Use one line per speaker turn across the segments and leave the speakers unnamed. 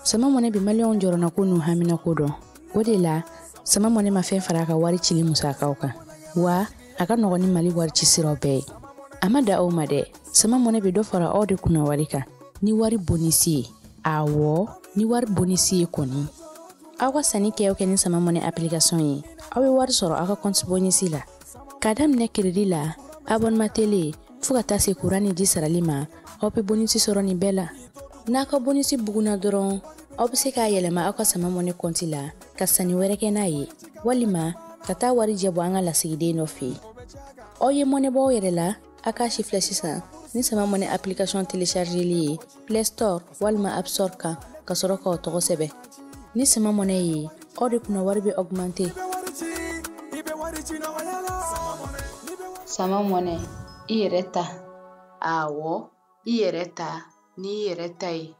Sama Money bɛ maliyɛnw jɔrɔnako n'u haminako dɔn. O de la, Sama Money ma fɛn fara a ka wari cili musakaw kan, wa a ka nɔgɔn ni Mali wari ci siraw bɛɛ ye. A ma da aw ma dɛ, Sama Money bɛ dɔ fara aw de kunna wari kan ni wari bonisi ye. Awɔ, ni wari bonisi ye kɔni. Aw ka sanni kɛ o kɛ ni Sama Money application ye, aw bɛ wari sɔrɔ aw ka compte bonisi la. K'a daminɛ crédit la, abonnement télé, fo ka taa se courant ni ji sarali ma, aw bɛ bonisi sɔrɔ nin bɛɛ la. N'a ka bonisi bugunna dɔrɔn, aw bɛ se k'a yɛlɛma aw ka Sama Money compte la ka sanni wɛrɛ kɛ n'a ye, walima ka taa wari jɛ bɔ an ka lasigiden dɔ fɛ yen. Aw ye mɔnɛ bɔ aw yɛrɛ la, a k'a si filɛ sisan ni Sama Money application téléchargeli ye Play Store walima App Store kan ka sɔrɔ k'aw tɔgɔ sɛbɛn. Ni Sama Money ye, aw de kunna wari bɛ augmenter.
Sama Money, i yɛrɛ ta. Awɔ, i yɛrɛ ta n'i yɛrɛ ta ye.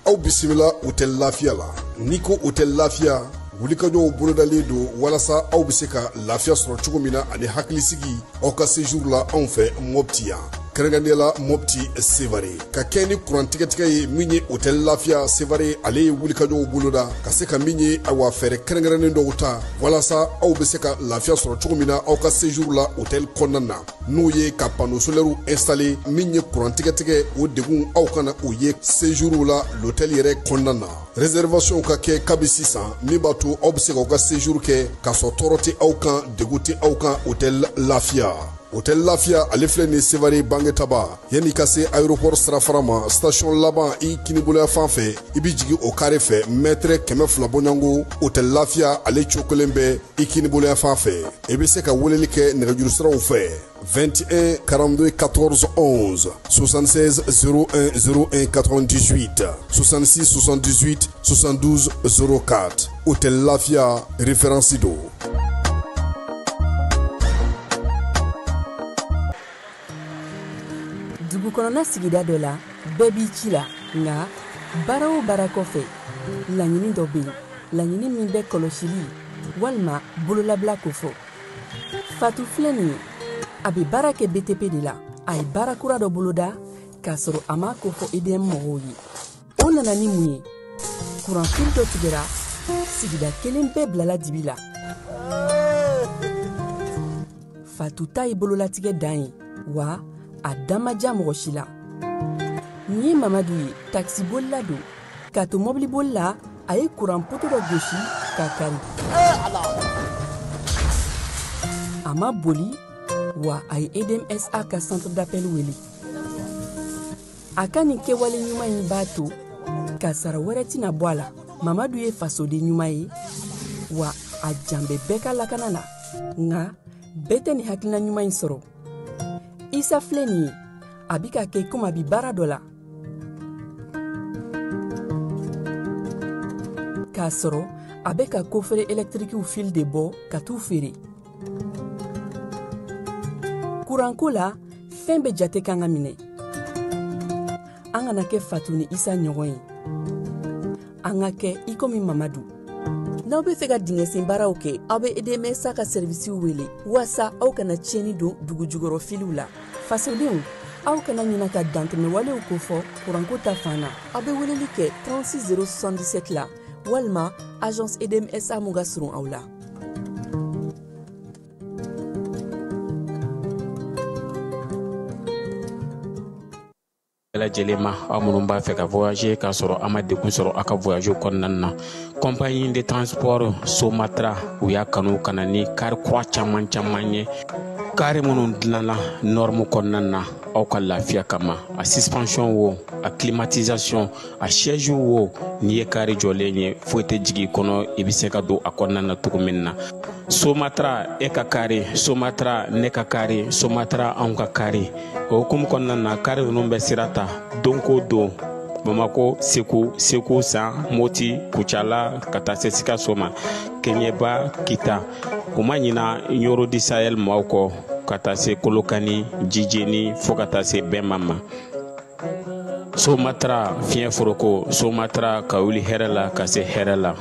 Aw bisimila Hôtel Lafiya la. N'i ko Hôtel Lafiya, wulikajɔw bolodalen don walasa aw bɛ se ka lafiya sɔrɔ cogo min na ani hakilisigi aw ka séjour la anw fɛ Mopti yan, kɛrɛnkɛrɛnnenya la Mopti Sevare. Ka kɛ ni kuran tigɛtigɛ ye min ye Hôtel Lafiya Sevare, ale ye wulikajɔw boloda ka se ka min ye awa fɛɛrɛ kɛrɛnkɛrɛnnen dɔw ta walasa aw bɛ se ka lafiya sɔrɔ cogo min na aw ka séjour la hôtel kɔnɔna na, n'o ye ka panneau solaire installé min ye kuran tigɛtigɛ o degun aw kana o ye séjour la l'hôtel yɛrɛ kɔnɔna na. Réservation ka kɛ kabi sisan min b'a to aw bɛ se k'aw ka séjour kɛ k'a sɔrɔ tɔɔrɔ tɛ aw kan, degun tɛ aw kan Hôtel Lafiya. Hôtel Lafiya ale filɛ nin Sevare Bangetaba, yanni ka se aéroport sirafara ma, station laban i kiniboloya fan fɛ, i bɛ jigin o carré fɛ mètre 200 bɔɲɔgɔnko. Hôtel Lafiya ale cogo kelen bɛ i kiniboloya fan fɛ. I bɛ se ka weleli kɛ nɛgɛjuru siraw fɛ: 21 42 14 11, 76 01 01 98, 66 78 72 04. Hôtel Lafia, référence do.
Dugu kɔnɔna sigida dɔ la, bɛɛ b'i ci la, nka baara o baara kɔfɛ, laɲini dɔ bɛ yen, laɲini min bɛ kɔlɔsili walima bololabila kofɔ. Fatu filɛ nin ye, a bɛ baara kɛ BTP de la. A ye baara kura dɔ boloda k'a sɔrɔ a m'a kofɔ EDM mɔgɔw ye. O nana ni mun ye? Kuranfili dɔ tigɛra, sigida kelen bɛɛ bilala dibi la. Fatu ta ye bololatigɛ dan ye, wa a da ma diya mɔgɔ si la. Nin ye Mamadu ye, takisibolila don. K'a to mɔbiliboli la, a ye kuran poto dɔ gosi k'a kari. A ma boli, wa a ye EDMSA ka centre d'appel wele. A ka nin kɛwale ɲuman in b'a to kasara wɛrɛ tɛna bɔ a la. Mamadu ye fasoden ɲuman ye, wa a jan bɛ bɛɛ ka lakana la, nka bɛɛ tɛ nin hakilina ɲuman in sɔrɔ. Isa filɛ nin ye, a bi ka kɛ komi a bi baara dɔ la k'a sɔrɔ a bɛ ka coffret électriquew fil de bɔ ka t'u feere. Kuranko la, fɛn bɛɛ jate kan ka minɛ. An kana kɛ Fatu ni Isa ɲɔgɔn ye, an ka kɛ i komi Mamadu. N'aw bɛ fɛ ka dingɛsen baaraw kɛ, aw bɛ EDMSA ka sɛrivisiw wele waasa aw kana tiɲɛni don dugu jukɔrɔ filiw la. Fasodenw, aw kana ɲina ka dantɛmɛwalew kofɔ kuranko ta fan na. Aw bɛ weleli kɛ 36 077 la walima agence EDMSA mun ka surun aw la.
Lajɛlen ma, aw minnu b'a fɛ ka voyager k'a sɔrɔ a ma degun sɔrɔ a ka voyage kɔnɔna na, compagnie de transport Somatra, u y'a kanu ka na ni car kura caman caman ye, car minnu dilanna norme kɔnɔna na aw ka lafiya kama. A suspension wo, a climatisation, a siège wo, n'i ye car jɔlen ye, foyi tɛ jigin i kɔnɔ, i bɛ se ka don a kɔnɔna na cogo min na. Somatra, e ka car, Somatra, ne ka car, Somatra, anw ka car. O hukumu kɔnɔna na, car ninnu bɛ sira ta don ko don Bamako, Segu, Segu San, Moti, Kucala, ka taa se Sikaso ma, Keɲeba, Kita. U ma ɲina Ɲoro di Sahel maaw kɔ, ka taa se Kolokani, Jijeni, fo ka taa se Bɛnma ma. Somatra, fiɲɛ foroko, Somatra, ka wuli hɛrɛ la ka se hɛrɛ la.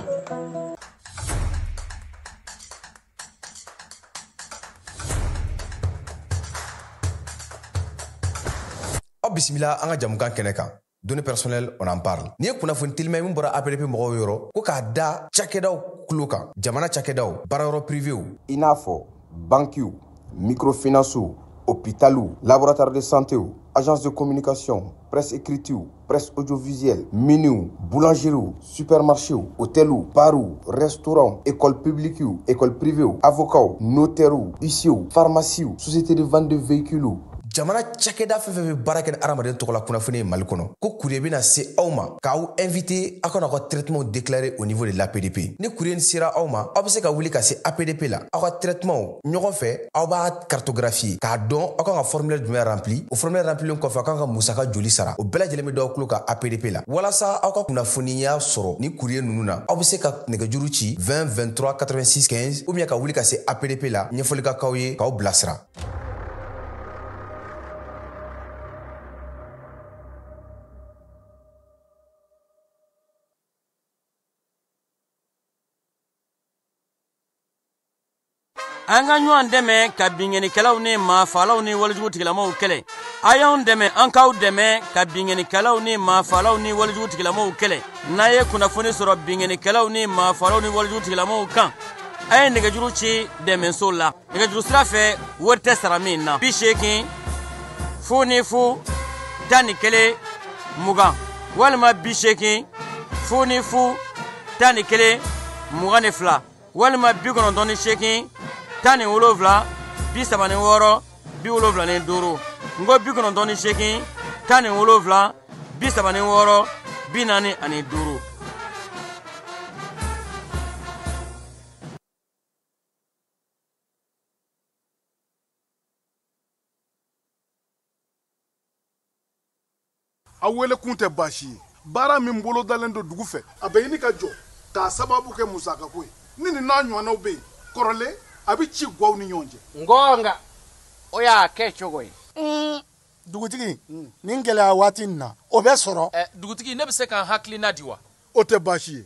Aw bisimila an ka jamukan kɛnɛ kan, données personnelles, on en parle. N'i ye kunnafoni telima ye min bɔra APDP mɔgɔw yɔrɔ, ko k'a da cakɛdaw tulo kan, jamana cakɛdaw, baarayɔrɔ privéw, i n'a fɔ bankiw, microfinancew, hôpitaliw, laboratoire de santéw, agence de communication, presse écritew, presse audiovisuelle, miniw, boulangeriew, supermarchéw, hôteliw, barw, restaurants, école publiquew, école privéw, avocats, notairew, huissierw, pharmaciew, société de vente de véhicules, jamana cakɛda fɛn fɛn bɛ baara kɛ ni hadamaden tɔgɔ la kunnafoni ye Mali kɔnɔ, ko courrier bɛna se aw ma k'aw invité aw ka n'aw ka traitement déclarer au niveau de l'APDP. Ni courrier sera aw ma, aw bɛ se ka wuli ka se APDP la, aw ka traitement ɲɔgɔn fɛ, aw b'a cartographier k'a dɔn aw kan ka formulaire jumɛn rempli. O formulaire remplilen kɔfɛ, aw kan ka musaka joli sara, o bɛɛ lajɛlen bɛ d'aw tulo kan APDP la. Walasa aw ka kunnafoniya sɔrɔ ni courrier ninnu na, aw bɛ se ka nɛgɛjuru ci 20 23 86 15 ou bien ka wuli ka se APDP la, ɲɛfɔli ka k'aw ye k'aw bilasira.
An ka ɲɔgɔn dɛmɛ ka binkannikɛlaw ni maafalaw ni walejugu tigilamaw kɛlɛ. A y'anw dɛmɛ, an k'aw dɛmɛ ka binkannikɛlaw ni maafalaw ni walejugu tigilamaw kɛlɛ. N'a ye kunnafoni sɔrɔ binkannikɛlaw ni maafalaw ni walejugu tigilamaw kan, a ye nɛgɛjuru ci dɛmɛso la. Nɛgɛjuru sira fɛ, wari tɛ sara min na. 80 00 11 20 walima 80 00 11 22 walima 98 17 36 75. N ko 98 17 36 45.
Aw wele kun tɛ baasi ye. Baara min bolodalen don dugu fɛ, a bɛ ɲini ka jɔ k'a sababu kɛ musakako ye. Ni nin n'a ɲɔgɔnnaw bɛ yen kɔrɔlen, a bɛ ci guwaw ni ɲɔgɔn cɛ.
Ngɔnga, o y'a kɛ cogo ye.
Dugutigi, nin gɛlɛya waati in na, o bɛ sɔrɔ.
Dugutigi, ne bɛ se ka n hakilina di wa?
O tɛ baasi ye.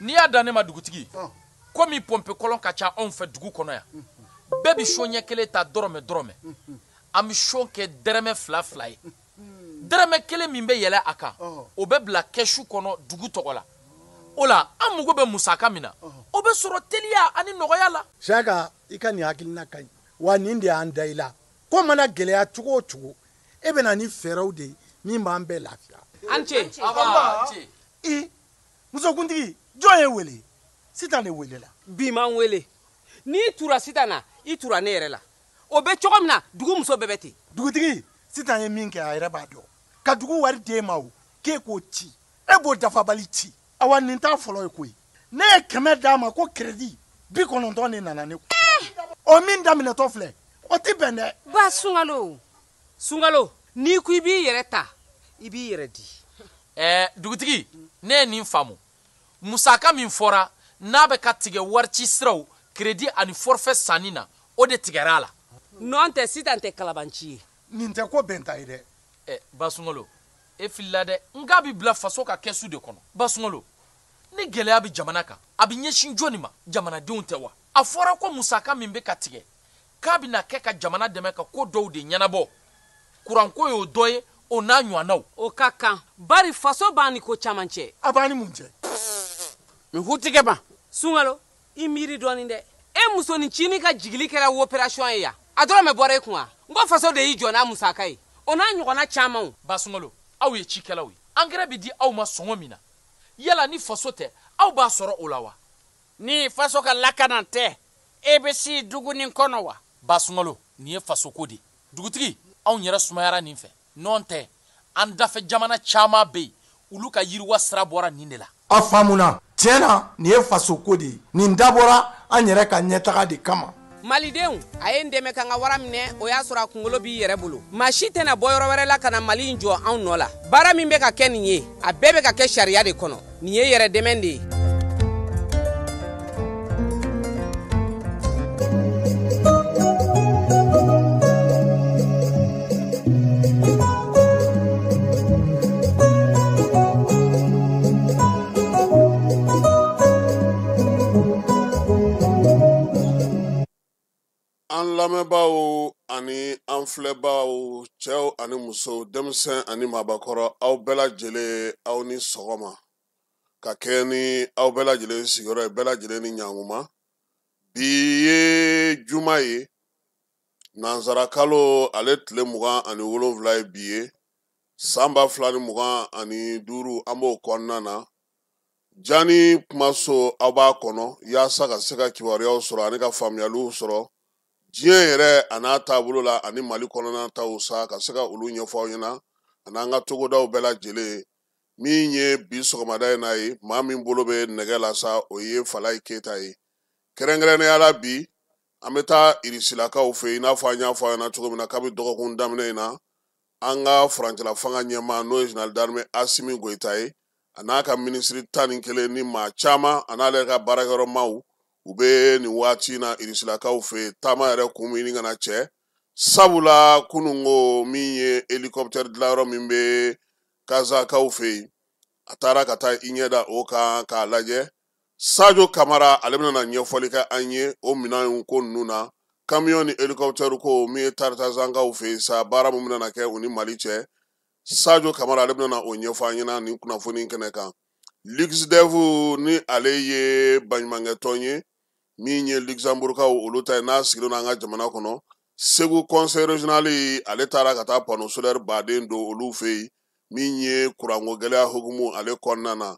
N'i y'a dan ne ma, dugutigi, komi pɔnpe kɔlɔn ka ca anw fɛ dugu kɔnɔ yan, bɛɛ bɛ so ɲɛ kelen ta dɔrɔmɛ dɔrɔmɛ, an bɛ so kɛ dɛrɛmɛ fila fila ye. Dɛrɛmɛ kelen min bɛ yɛlɛ a kan, o bɛ bila kɛsu kɔnɔ dugu tɔgɔ la. O la, an mago bɛ musaka min na, o bɛ sɔrɔ teliya ani nɔgɔya la.
Saka, i ka nin hakilina ka ɲi wa, nin de y'an da i la. Ko mana gɛlɛya cogo o cogo, e bɛ na ni fɛɛrɛw de ye min b'an bɛɛ lafiya.
An ce.
I musokuntigi, jɔn ye wele? Sitan de welela.
Bi m'an wele. N'i tura Sitan na, i tura ne yɛrɛ la. O bɛ cogo min na, dugu muso bɛɛ bɛ ten.
Dugutigi, Sitan ye min kɛ, a yɛrɛ b'a dɔn. Ka dugu wari d'e ma, o k'e k'o ci, e b'o dafabali ci. Awa, nin t'a fɔlɔ ye koyi. Ne ye 100 d'a ma ko crédit, 90 de nana ne kun. O min daminɛtɔ filɛ, o ti bɛn dɛ.
Ba Sunkalo, Sunkalo, n'i ko i b'i yɛrɛ ta, i b'i yɛrɛ di.
Dugutigi, ne ye nin faamu. Musaka min fɔra n'a bɛ ka tigɛ wari ci siraw, crédit ani forfait sanni na, o de tigɛra a la.
Nɔn tɛ, Sitan tɛ kalabanci ye.
Nin tɛ ko bɛnta ye dɛ.
Ba Sunkalo, e filila dɛ. N k'a bɛ bila faso ka kɛsu de kɔnɔ. Ba Sunkalo, ni gɛlɛya bɛ jamana kan, a bɛ ɲɛsin jɔnni ma? Jamanadenw tɛ wa? A fɔra ko musaka min bɛ ka tigɛ, k'a bɛna kɛ ka jamana dɛmɛ ka ko dɔw de ɲɛnabɔ. Kuranko y'o dɔ ye, o n'a ɲɔgɔnnaw.
O ka kan, bari faso b'an ni ko caman cɛ.
A b'an ni mun cɛ?
N tigɛ ma. Sunkalo, i miiri dɔɔnin dɛ. E musonin ka jigili kɛra opération ye yan. A dɔrɔn bɛ bɔra e kun wa? N ko faso de y'i jɔ n'a musaka ye. O n'a ɲɔgɔnna camanw.
Ba Sunkalo, Aw ye cikɛlaw ye, angɛrɛ bɛ di aw ma sɔngɔ min na, yala ni faso tɛ, aw b'a sɔrɔ o la wa?
Ni faso ka lakana tɛ, e bɛ si dugu nin kɔnɔ wa?
Ba Sunkalo, nin ye fasoko de ye. Dugutigi, anw yɛrɛ sumayara nin fɛ. Nɔn tɛ, an dafɛ jamana caman bɛ yen, olu ka yiriwa sira bɔra nin de la.
A faamuna. Tiɲɛ na, nin ye fasoko de ye. Nin dabɔra an yɛrɛ ka ɲɛtaga de kama.
Malidenw, a ye n dɛmɛ ka n ka wara minɛ, o y'a sɔrɔ a kunkolo b'i yɛrɛ bolo. Maa si tɛna bɔ yɔrɔ wɛrɛ la ka na Mali in jɔ anw nɔ la. Baara min bɛ ka kɛ nin ye, a bɛɛ bɛ ka kɛ sariya de kɔnɔ. Nin ye yɛrɛ dɛmɛ de ye.
An lamɛnbaaw ani an filɛbaaw, cɛw ani musow, denmisɛn ani maabakɔrɔ, aw bɛɛ lajɛlen aw ni sɔgɔma. Ka kɛɲɛ ni aw bɛɛ lajɛlen sigiyɔrɔ ye, bɛɛ lajɛlen ni ɲankuma. Bi ye juma ye, nanzarakalo ale tile 27 ye bi ye, san 2025, an b'o kɔnɔna na. Jani kumaso aw b'a kɔnɔ yaasa ka se ka kibaruyaw sɔrɔ ani ka faamuyaliw sɔrɔ diɲɛ yɛrɛ a n'a taabolo la ani Mali kɔnɔna taw sa, ka se ka olu ɲɛfɔ aw ɲɛna ani an ka togodaw bɛɛ lajɛlen. Min ye bi sɔgɔmada in na ye, maa min bolo bɛ nɛgɛ la sa, o ye Falaye Keyita ye. Kɛrɛnkɛrɛnnenya la bi, an bɛ taa Irisilakaw fɛ yen, i n'a fɔ an y'a fɔ aw ɲɛna cogo min na kabi dɔgɔkun daminɛ in na, an ka furancɛla fanga ɲɛmaa n'o ye général d'armée Asimi Goyita ye, a n'a ka minisiri 11 ni maa caman, a n'ale yɛrɛ ka baarakɛyɔrɔmaw, u bɛ nin waati in na Irisilakaw fɛ yen. Taama yɛrɛ kun bɛ ɲini ka na cɛ, sabula kununko min ye hélicoptère dilanyɔrɔ min bɛ Kazakaw fɛ yen, a taara ka taa i ɲɛ da o kan k'a lajɛ. Sadio Kamara ale bɛna na ɲɛfɔli kɛ an ye o minɛnw ko ninnu na, camion ni hélicoptère ko min ye Taritazankaw fɛ yen sa, baara min bɛna kɛ u ni Mali cɛ. Sadio Kamara ale bɛna na o ɲɛfɔ an ɲɛna nin kunnafoni kɛnɛ kan. Luxdev ni ale ye baɲumankɛtɔn ye min ye Luxembourgkaw olu ta ye, n'a sigilen don an ka jamana kɔnɔ. Segu conseil régional ale taara ka taa panneau solaire baden don olu fɛ yen, min ye kuranko gɛlɛya hukumu ale kɔnɔna na.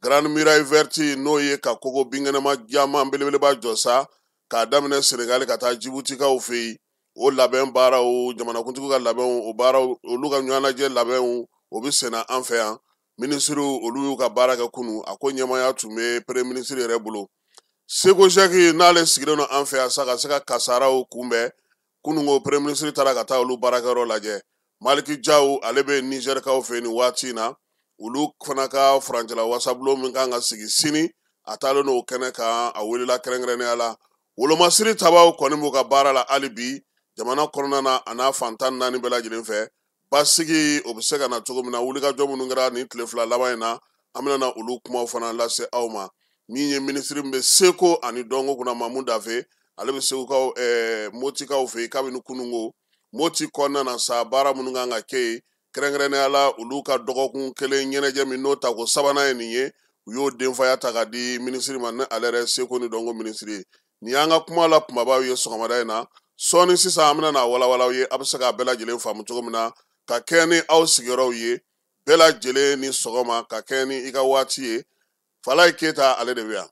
Grande Muraille Verte n'o ye ka kogo binkɛnɛma jaman belebeleba jɔ sa, k'a daminɛ Senegali ka taa Djiboutikaw fɛ yen. O labɛn baaraw, jamanakuntigiw ka labɛnw, o baaraw, olu ka ɲɔgɔnnajɛ labɛnw, o bɛ senna an fɛ yan. Minisiriw olu y'u ka baara kɛ kunun, a ko ɲɛmaaya tun bɛ premier ministre yɛrɛ bolo. Sego Jacques n'ale sigilen don an fɛ yan sa, ka se ka kasaraw kunbɛn. Kunun ko premier ministre taara ka taa olu baarakɛyɔrɔ lajɛ. Maliki Jaw ale bɛ Nizɛrikaw fɛ yen nin waati in na, olu fana ka furancɛla wasabulon min kan ka sigi sini, a taalen n'o kɛnɛ kan, a welela kɛrɛnkɛrɛnnenya la. Wolomasiri tabaw kɔni b'u ka baara la hali bi jamana kɔnɔna na a n'a fan 14 bɛɛ lajɛlen fɛ. Basigi o bɛ se ka na cogo min na, wulikajɔ minnu kɛra nin tile fila laban in na, an bɛna na olu kumaw fana lase aw ma. Min ye minisiri min bɛ seko ani dɔnko kunna, Mamu Dafe, ale bɛ segukaw Motikaw fɛ yen kabini kununko. Moti kɔnɔna na sa, baara minnu kan ka kɛ yen, kɛrɛnkɛrɛnnenya la olu ka dɔgɔkun kelen ɲɛnajɛ min n'o tako sabanan ye nin ye, u y'o denfaya ta ka di minisiri ma ni ale yɛrɛ seko ni dɔnko minisiri ye. Nin y'an ka kuma la kumabaw ye sɔgɔmada in na. Sɔɔni sisan an bɛna na walawala aw ye, a bɛ se k'a bɛɛ lajɛlen faamu cogo min na, ka kɛɲɛ ni aw sigiyɔrɔw ye bɛɛ lajɛlen ni sɔgɔma, ka kɛɲɛ ni i ka waati ye. Falaye Keyita ale de bɛ yan.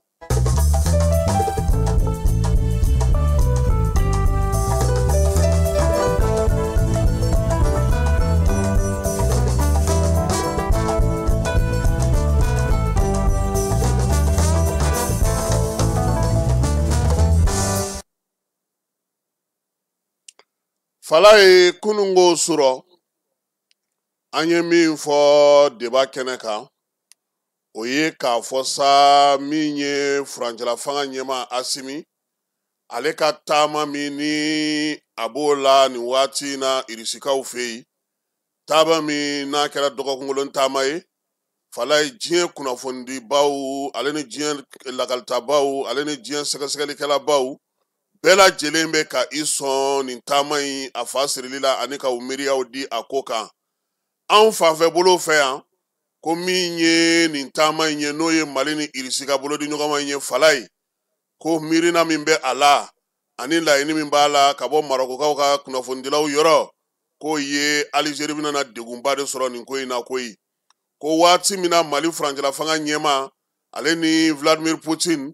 Falaye, kununko surɔ an ye min fɔ débat kɛnɛ kan, o ye k'a fɔ sa min ye furancɛla fanga ɲɛmaa Asimi ale ka taama min ni a b'o la nin waati in na Irisikaw fɛ yen, taama min n'a kɛra dɔgɔkunkolon taama ye. Falaye, diɲɛ kunnafonidibaw ale ni diɲɛ lakalitabaw ale ni diɲɛ sɛgɛsɛgɛlikɛlabaw bɛɛ lajɛlen bɛ ka i sɔn nin taama in a fa sirili la ani ka u miiriyaw di a ko kan. Anw fanfɛ bolo fɛ yan, ko min ye nin taama in ye, n'o ye Mali ni Irisi ka bolodi ɲɔgɔnma in ye, Falaye, ko miirina min bɛ a la ani laɲini min b'a la ka bɔ Marɔkukaw ka kunnafonidilaw yɔrɔ,
K'o ye Alizeri bɛna na degunba de sɔrɔ nin ko in na koyi. Ko waati min na Mali furancɛla fanga ɲɛmaa ale ni Vladimir Poutine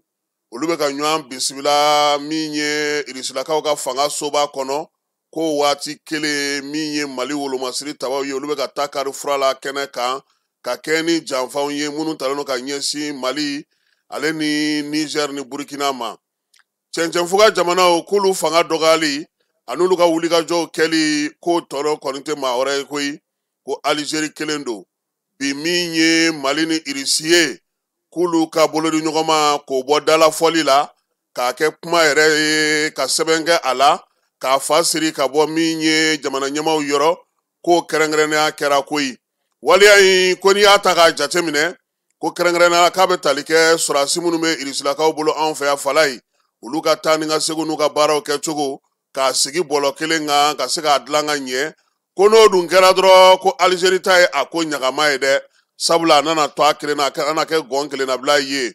olu bɛ ka ɲɔgɔn bisimila min ye Irisilakaw ka fanga soba kɔnɔ, ko waati kelen min ye Mali wolomasiri tabaw ye, olu bɛ ka taa kari fura la kɛnɛ kan ka kɛ ni janfanw ye minnu talen don ka ɲɛsin Mali ale ni Niger ni Burkina ma. Cɛncɛnfuga jamanaw k'olu fanga dɔgɔyali an'olu ka wulikajɔw kɛli k'o tɔnɔ kɔni tɛ maa wɛrɛ ye koyi, ko Alizeri kelen don. Bi min ye Mali ni Irisi ye, k'olu ka bolodi ɲɔgɔn ma k'o bɔ dalafɔli la k'a kɛ kuma yɛrɛ ye ka sɛbɛn kɛ a la k'a fa siri ka bɔ min ye jamana ɲɛmaaw yɔrɔ, k'o kɛrɛnkɛrɛnnenya kɛra koyi. Waleya in ko n'i y'a ta k'a jateminɛ, ko kɛrɛnkɛrɛnnenya k'a bɛ tali kɛ sɔrɔdasi minnu bɛ Irisilakaw bolo anw fɛ yan Falayi, olu ka taa ni ka segin n'u ka baaraw kɛcogo k'a sigi bɔlɔ kelen kan ka se k'a dilan ka ɲɛ. Ko n'o dun kɛra dɔrɔn ko Alizeri ta ye a ko ɲagama ye dɛ, sabula a nana to a kelen na, a nana kɛ gɔn kelennabila ye.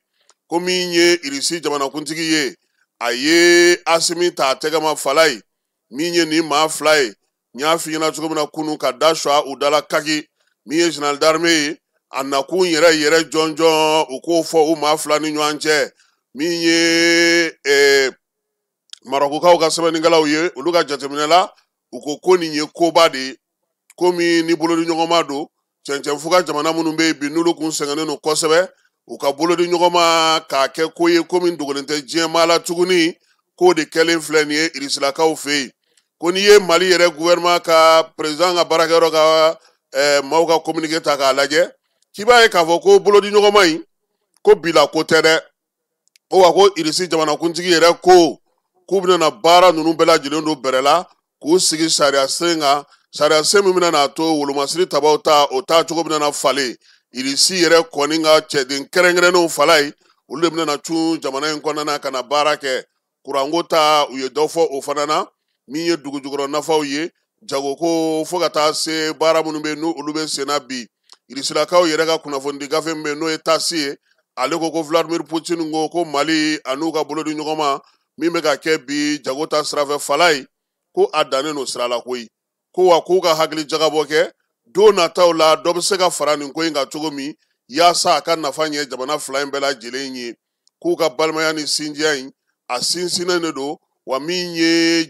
Ko min ye Irisi jamanakuntigi ye, a ye Asimi ta a tɛgɛ ma Falayi, min ye nin maa fila ye, n y'a f'i ɲɛna cogo min na kunun ka da suwa u dala kaki, min ye général d'armée ye, a nakun yɛrɛ yɛrɛ jɔnjɔn u k'o fɔ u maa fila ni ɲɔgɔn cɛ. Min ye Marɔkukaw ka sɛbɛnnikɛlaw ye, olu ka jateminɛ la, u ko ko nin ye koba de ye, komi ni bolodi ɲɔgɔnma don. Cɛncɛnfuga jamana minnu bɛ yen bi n'olu kun sɛgɛnnen don kosɛbɛ, u ka bolodi ɲɔgɔn ma k'a kɛ ko ye komi dogolen tɛ diɲɛ maa la tuguni, k'o de kɛlen filɛ nin ye Irisilakaw fɛ yen. Ko n'i ye Mali yɛrɛ gouvernement ka président ka baarakɛyɔrɔ ka maaw ka communiqué ta k'a lajɛ, k'i b'a ye k'a fɔ ko bolodi ɲɔgɔnma in ko bila ko tɛ dɛ. Ko wa ko Irisi jamanakuntigi yɛrɛ ko k'u bɛna baara ninnu bɛɛ lajɛlen don bɛrɛ la k'u sigi sariya sen kan, sariya sen min bɛna n'a to wolomasiri tabaw ta o taacogo bɛna na falen. Irisi yɛrɛ kɔni ka cɛden kɛrɛnkɛrɛnnenw Falayi, olu de bɛna na cun jamana in kɔnɔna na ka na baara kɛ. Kuranko ta u ye dɔ fɔ o fana na, min ye dugu jukɔrɔ nafaw ye, jagoko fo ka taa se baara minnu bɛ yen n'olu bɛ sen na bi. Irisilakaw yɛrɛ ka kunnafonidi gafe min bɛ yen n'o ye TASS ye, ale ko ko Vladimir Poutine ko ko Mali an'u ka bolodi ɲɔgɔn ma min bɛ ka kɛ bi jago ta sira fɛ Falayi, ko a dannen don sira la koyi. Ko wa k'u ka hakili jagabɔ kɛ don nataw la dɔ bɛ se ka fara nin ko in kan cogo min yaasa a ka nafa ɲɛ jamana fila in bɛɛ lajɛlen ye. K'u ka balimaya ni sinjiya in a sinsinnen de don, wa min ye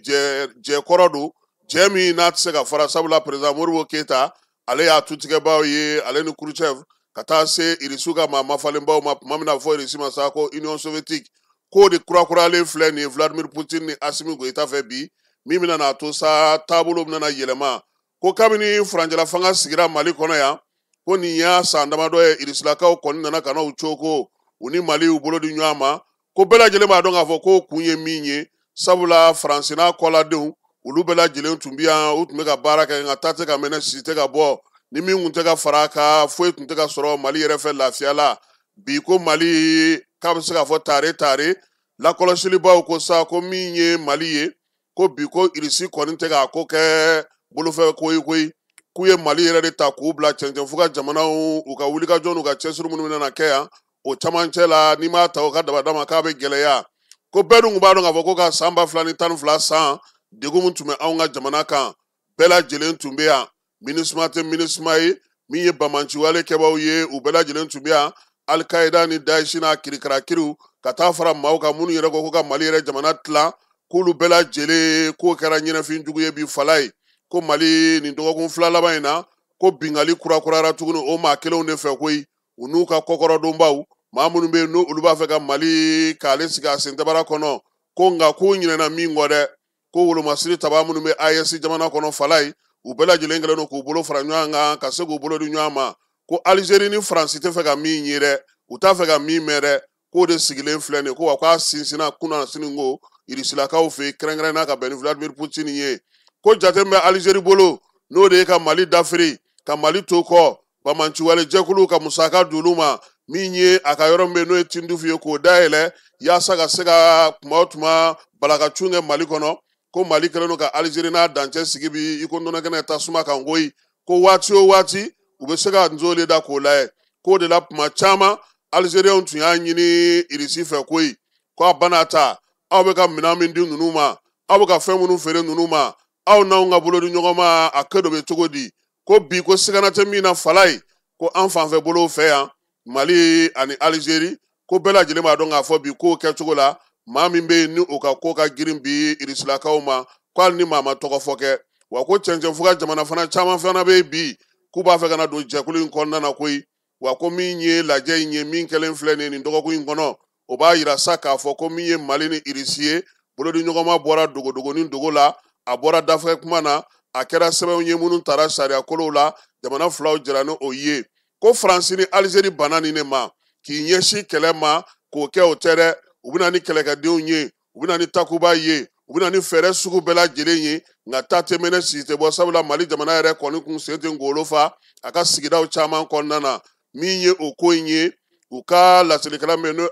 jɛkɔrɔ don, jɛ min n'a tɛ se ka fara, sabula président Modibo Keyita ale y'a tutigɛbaw ye, ale ni Khrouchtchev ka taa se Irisiw ka maa mafalenbaw ma tuma min na fɔ Irisi ma sa ko Union soviétique, k'o de kurakuralen filɛ nin ye Vladimir Poutine ni Asimi Goïta fɛ bi, min bɛna n'a to sa taabolo bɛna yɛlɛma. Ko kabini furancɛla fanga sigira Mali kɔnɔ yan, ko nin y'a san damadɔ ye Irisilakaw kɔni nana ka na u coko u ni Mali y'u bolo di ɲɔgɔn ma, ko bɛɛ lajɛlen b'a dɔn k'a fɔ k'o kun ye min ye, sabula Faransi n'a kɔladenw olu bɛɛ lajɛlen tun bɛ yan, u tun bɛ ka baara kɛ, nka ta tɛ ka mɛnɛ, si tɛ ka bɔ, ni min tun tɛ ka fara a kan foyi tun tɛ ka sɔrɔ Mali yɛrɛ fɛ lafiya la. Bi ko Mali k'a bɛ se k'a fɔ tare tare, lakɔlɔsilibaw ko sa ko min ye Mali ye, ko bi ko Irisi kɔni tɛ k'a ko kɛ bolofɛ ko ye koyi, k'u ye Mali yɛrɛ de ta k'u bila cɛncɛnfuga jamanaw u ka wulikajɔ n'u ka cɛsiri minnu bɛna kɛ yan o camancɛ la, n'i m'a ta o ka dabada ma k'a bɛ gɛlɛya. Ko bɛɛ dun b'a dɔn k'a fɔ ko ka san 2012 san degun min tun bɛ anw ka jamana kan, bɛɛ lajɛlen tun bɛ yan, MINUSMA tɛ MINUSMA ye, min ye bamanciwale kɛbaaw ye u bɛɛ lajɛlen tun bɛ yan, Al-Qaïda ni Daesh n'a kirikarakiriw ka taa fara maaw kan minnu yɛrɛ ko ka Mali yɛrɛ jamana tilan, k'olu bɛɛ lajɛlen k'o kɛra ɲɛnafin jugu ye bi Falayi. Ko Mali nin dɔgɔkun fila laban in na ko bingali kurakurayara tuguni o maa kelenw de fɛ koyi, u n'u ka kɔkɔrɔdonbaw, maa minnu bɛ yen n'olu b'a fɛ ka Mali k'ale sigi a sentabara kɔnɔ, ko nka k'u ɲinɛna min kɔ dɛ, ko wolomasiri taba minnu bɛ AES jamana kɔnɔ Falayi, u bɛɛ lajɛlen kɛlen don k'u bolo fara ɲɔgɔn kan ka se k'u bolo di ɲɔgɔn ma. Ko Alizeri ni Faransi tɛ fɛ ka min ye dɛ, u t'a fɛ ka min mɛn dɛ, k'o de sigilen filɛ nin ye, ko wa k'a sinsinna kunna sini ko Irisilakaw fɛ yen kɛrɛnkɛrɛnnenya ka bɛn ni Vladimir Poutine ye. Ko jate min bɛ Alizeri bolo n'o de ye ka Mali dafiri, ka Mali to kɔ, bamanciwale jɛkuluw ka musaka d'olu ma, min ye a ka yɔrɔ min bɛ yen n'o ye Tindufu ye k'o dayɛlɛ yaasa ka se ka tuma o tuma balakacun kɛ Mali kɔnɔ. Ko Mali kɛlen don ka Alizeri n'a dancɛ sigi bi i ko nɔnɔkɛnɛ tasuma kan koyi, ko waati o waati u bɛ se ka nzole da k'o lajɛ. K'o de la tuma caman Alizeriɛnw tun y'a ɲini Irisi fɛ koyi, ko a bana ta aw bɛ ka minɛn min di ninnu ma, aw bɛ ka fɛn minnu feere ninnu ma, Aw n'anw ka bolodi ɲɔgɔn ma a kɛ dɔ bɛ cogo di? Ko bi ko sigana tɛ min na Falaye, ko an fanfɛ bolow fɛ yan Mali ani Alizeri, ko bɛɛ lajɛlen b'a dɔn k'a fɔ bi k'o kɛcogo la maa min bɛ yen ni o ka ko ka girin bi irisilakaw ma, ko hali ni maa ma tɔgɔ fɔ kɛ. Wa ko cɛncɛnfuga jamana fana caman fana bɛ yen bi k'u b'a fɛ ka na don jɛkulu in kɔnɔna na koyi. Wa ko min ye lajɛ in ye min kɛlen filɛ nin ye nin dɔgɔkun in kɔnɔ, o b'a yira sa k'a fɔ ko min ye Mali ni Irisi ye, bolodi ɲɔgɔnma bɔra dogodogo ni dogo la, a bɔra dafɛ kuma na, a kɛra sɛbɛnw ye minnu tara sariyakolow la, jamana filaw jɛra ni o ye. Ko Faransi ni Alizeri banna nin de ma k'i ɲɛsin kɛlɛ ma k'o kɛ, o tɛ dɛ, u bɛna ni kɛlɛkɛdenw ye, u bɛna ni takuba ye, u bɛna ni fɛɛrɛ sugu bɛɛ lajɛlen ye, nka ta tɛ mɛnɛ si tɛ bɔ, sabula Mali jamana yɛrɛ kɔni kun sen tɛ ngolo fa a ka sigidaw caman kɔnɔna na. Min ye o ko in ye, u ka laselikɛla min n'o